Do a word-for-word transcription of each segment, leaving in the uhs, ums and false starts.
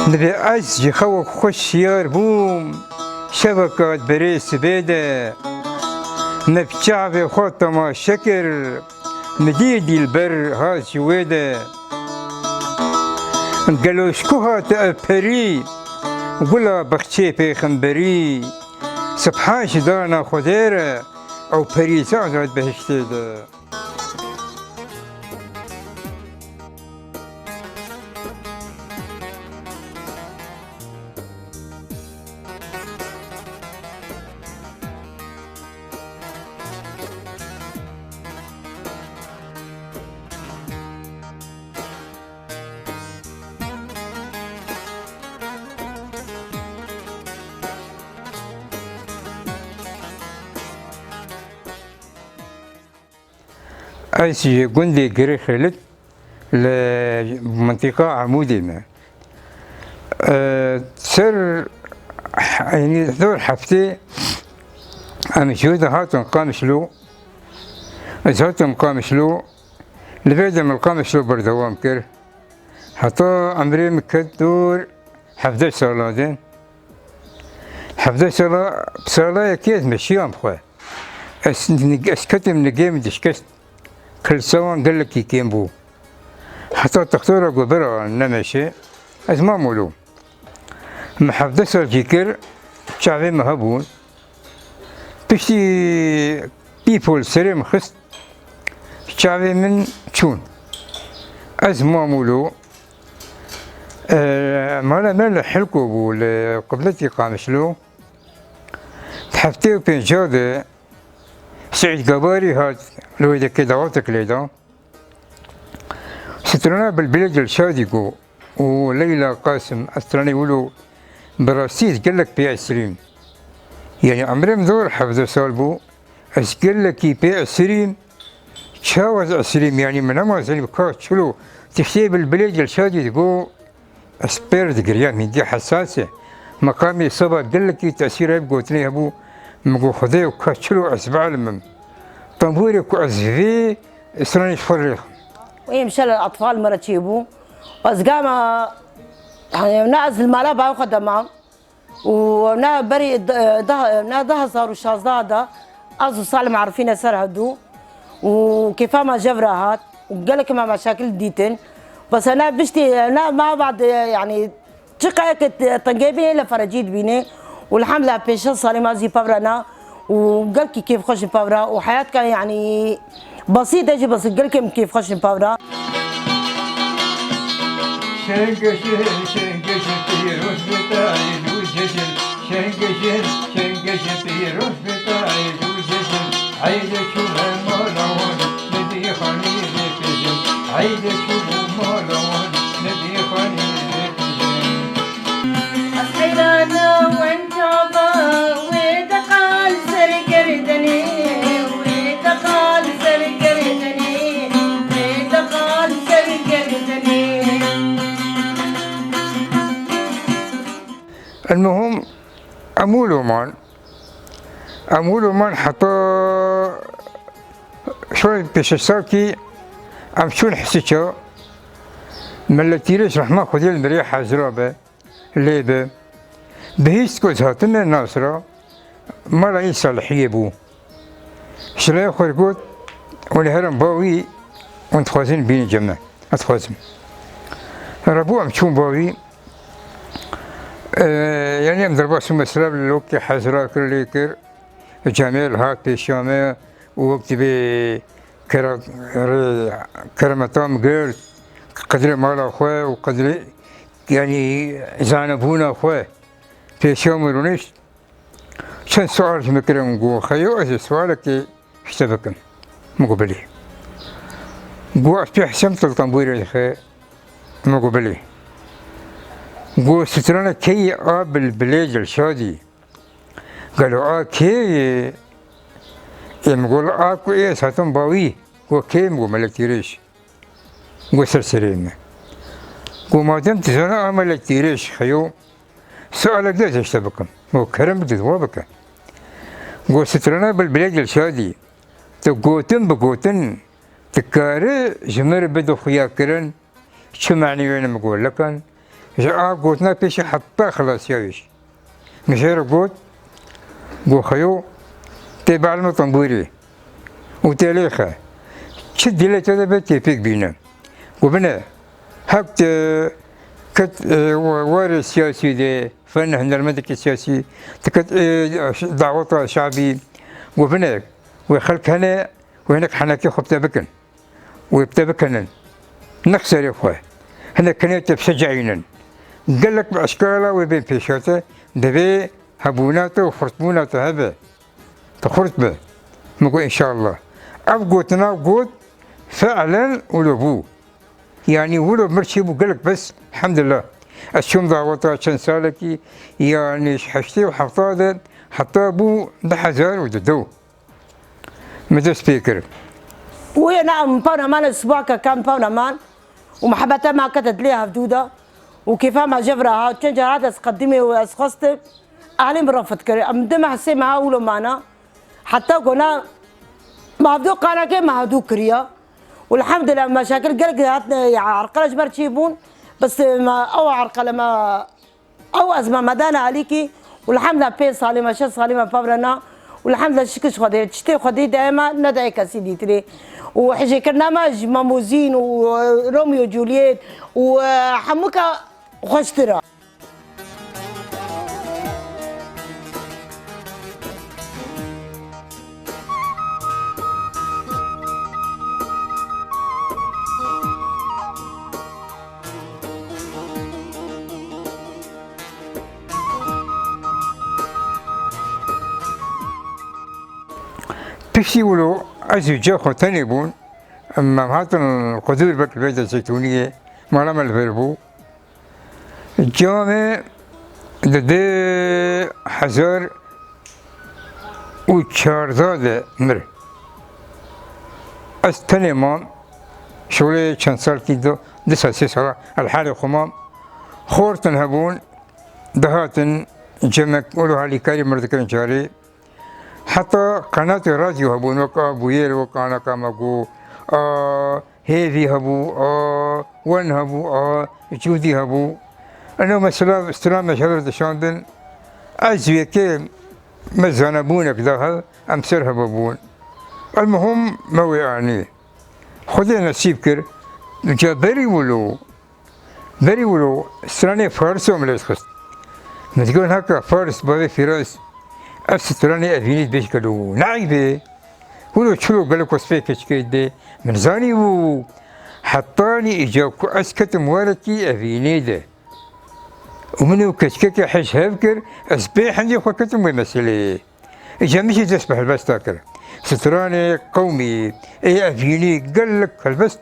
Divê ez ji xewek xwe şiyar bûm, şeveka berê sibê de, me bi çavê xwe temaşe kir, min dî dîlber hat ji wê de. Gelo ji ku hate ev perî, gula bexçê pêxemberî, sibhan ji dana Xwedê re, ew perî zehrat behiştê de. Ez ji gundê Girê Xêlit li mintîqa Amûdê me. E, ser, yanî, dor heftê em ji wê de hatin Qamişlo. Ez hatim Qamişlo. Li vê de min li Qamişlo berdewam kir. Heta emrê min ket dor hevdeh sala de. Hevdeh sala, sala yekê ez meşiyam xwe. Ez, ez ketim nigê min dişkest. Kilisa wan gelekî kêm bû. Heta textora got, bira nemeşe, ez mam wilo. Min hevdeh sal jî kir, çavê min hebûn. Piştî pîpo li serê min xist, çavê min çûn. Ez mam wilo, e, mala me li Hilko bû, li qibletî Qamişlo. Di heftê û pênca de Seîd Gabarî hat, li wê dekê dawetek lê da. Strana Bilbilê Dilşadî got û Leyla Qasim, ez stranê wilo bi rastî ez gelek pê esirîm. Yanî emrê min dor hevdeh sal bû, ez gelekî pê esirîm. Çawa ez esirîm, yanî min nema zanî ka çilo tiştê Bilbilê Dilşadî digot. Ez pêr digiriyam, hîndî hesas e. Meqamê seba gelekî tesîra ev gotinê hebû. Min got, Xwedê û ka çilo ez bilimim. Tembûrê ku ez vê stranê ji xwe rêxim. Ê mişel atfal me re çêbû. Ez gama, yani, ne ez li mala bav xwe de mam. Û ne berî de, de, ne du hezar û şazdeh de ez û Salim Arifîne ser hevdû û kêfa me jev re hat û gelek me meşakil dîtin. Bes ne biştî ne me bad, yani, çi qeyek tengê bînê le ferecî dibînê û elhamdulillah pênc şeş salî me zî pev re ne û gelkî kêfxweş in pev re û heyatka, yani, Basît e jî, bes gelkê min kêfxweş in pavra. Şengê şin, şengê şin, pîroz be te êd û cejin. Şengê şin, şengê şin, pîroz be te êd û cejin. Eydê çûme mala wan, li dî xanî lê pêjin. Eydê çûme mala wan, li dî xanî lê pêjin. Ez heyrana wen çava, wê deqa li ser gerdenê, wê deqa li ser gerdenê, wê deqa li ser gerdenê. Elmuhim, em wilo man, em wilo man heta şoy pêşesakî em çûn Hisiça, Milletîrêş rehma Xwedê li mirê hezira be. Lê bi bihîst ku ez hatime nas ra, mala Îsa Lihiyê bû. Ji laya xwe got, hûn ê herin ba wî, hûn dixwazin bînin cem me. Ez dixwazim. Re bû em çûn ba wî. Ee, yanî em derbas û mesela li lokê hezra kir, lê kir. Camêr hat pêşiya me û wek dibê kera-, rê-, keremeta min girt, qedrê mala xwe û qedrê, yanî, zanebûna xwe pêşiya min rûnişt. Çend sual ji min kirin, got, Xeyo, ez ê sualekê ji te bikim. Min got, Belê. Got, Ez pê hesem tu li tembûrê dixe? Min got, Belê. Got, Strana keyî a Bilbilê Dilşadî? Gelo a kê ye? Ê, min got, a ku ê ez hatim ba wî. Got, kê? Min got, Melek Tîrêş. Got, ser serê min. Got, madem tu zana a Melek Tîrêş, Xeyo, sualek de ez ji te bikim. Got, kerem bike, dua bike. Got, Strana Bilbilê Dilşadî, tu gotin bi gotin, dikare ji min re bide xuyakirin, Çi manî wê ne? Min got, Lekan, Ji a gotina pêşî heta xilasiya wî jî. Min jê re got, got, "Xeyo, tê bielime tembûrê û tê lêxe. Çi dîlê te de be tê pêk bîne." Got, "Bine, hek te ket, e, warê siyasî de, fen hunermendekî siyasî, te ket, e, daweta şabî." Got, "Bine, wê xelk hene, wê hinek henekê xwe bi te bikin." Wê bi te bikinin. Nix serê xwe. Hinek hinê te bişeceyînin. Gelek bi eşkala wê bên pêşa te, divê hebûna te û xurtbûna te hebe. Tu xurt be. Min got, "Înşallah." Ev gotina got, fiilen wilo bû. Yanî wilo mir çêbû gelek bes, elhamdulillah. Ez çûm daweta çend salekî, yanî ji heştê û hefta de heta bû du hezar û dudu. Min dest pê kir. Wê ne em pawna man, ez siba ke kam pawna man û mihebete ma kete dilê hevdû de û kêfa ma jev re hat. Çend carat ez qedimê û ez xwestim, ehlê min refet kir. Em du meh sê meha wilo mana. Heta ku na ma hevdû qanakê ma hevdû kiriya. Û elhamdulillah meşakil gelek hatine, ya erqele ji ber çî bûn. Bes ma ew erqele ma Ew ez me medane alîkî û elhamdulillah pênc salî me, şeş salî me pevre na û elhamdulillah şikir ji Xwedê, çitê Xwedê daîma ne dayê kesî dîtirê û hijêkirina me ji Mamozîn û, e, Romeo Juliet û, e, hemûka xweştir e. Piştî wilo ez û cê xwe tenê bûn. Em hatin qudûr bek vê de zeytûniyê, mala me li vir bû. Camê di du hezar û çardeh de mir. Ez tenê mam. Şolê çend salkî du, du sal, sê sala el halê xwe mam. Xortin hebûn, dihatin cemek û alîkarî mir dikirin carê. Heta qenatê radyo hebûn, wek a Bûyêr, wek a naka me got, a Hêvî hebû, a Wen hebû, a Cûdî hebû. Eno mesela stran me ji hev re dişandin. Ez yekê me zanebûnek da hev, em ser hev bûn. Elmuhim me wê anî. Xwedê nesîb kir. Ca berî wilo Berî wilo stranê Faris û min lê dixist. Min digot, "Heka Faris, bavê Fîraz, ev stranê Evînî dibêj gelo ne eyb e? Wilo çilo gelek wesfê keçikê dide?" Min zanî bû. Hetanî îca ku ez ketim warekî Evînê de. Û min û keçikekê hej hev kir, ez bê hindê xwe ketim wê meseleyê. Îca min jî dest bi helbesta kir. Stranê qewmî ê Evînî gelek helbest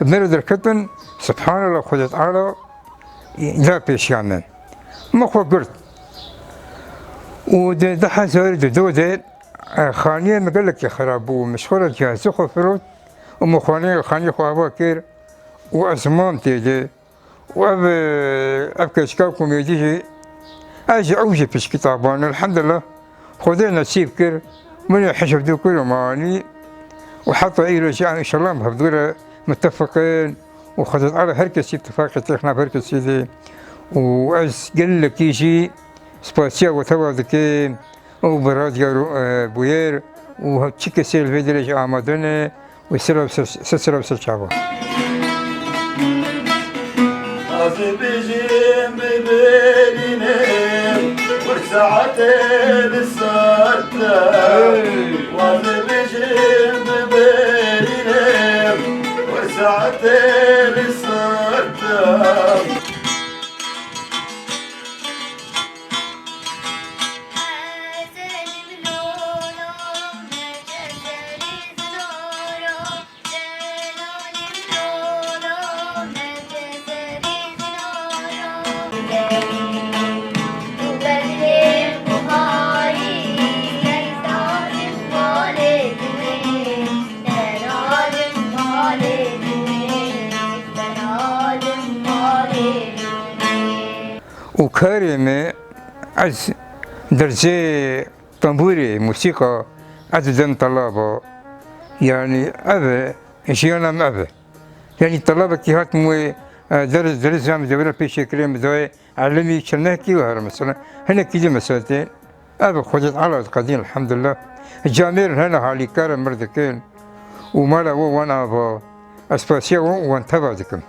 me re derketin, Subhanallah, Xwedê Teala da pêşiya min. Min xwe girt. Û di du hezar û du de, e, xaniyê min gelekî xerab bû. Min ji xwe re cihazê xwe firot û min xaniyê, xaniyê xwe ava kir û ez mam tê de. Û ev, ev keçika komedî jî, ez ji ew jî piçkî taban, elhamdulillah, Xwedê nesîb kir, min ê hişivdû kir û me anî. Û heta îro jî em înşallah em hevdû re mitefiq in. Û Xwedê Teala her kesî tifaqê têxine bi her kesî de. Û ez gelekî jî spasiya we teva dikim. Û bi radyo, e, bûyer û çi kesê li vê derê jî amade ne, wê sira bi ser, se-, sira bi ser çava. Ez bijim bi berînê, wir saetê li ser te. Ez bijim bi berînê, wir saetê li ser te. Û karê me, ez derzê tembûrê, mûsîqa, ez didim telaba. Yanî ev e, jiyana me ev e. Yanî telabekî hatim wê E, Deriz, deriz em devre pêşê kirê mi dayê, elimî çinekî û her mesela. Hinekî de mesela tê. Ev Xwedê Teala qedîn, elhamdulillah. Camêr hene halîkar e, mir dikin. Û mala we wan ava. Ez pasiya wan, wan teva dikim.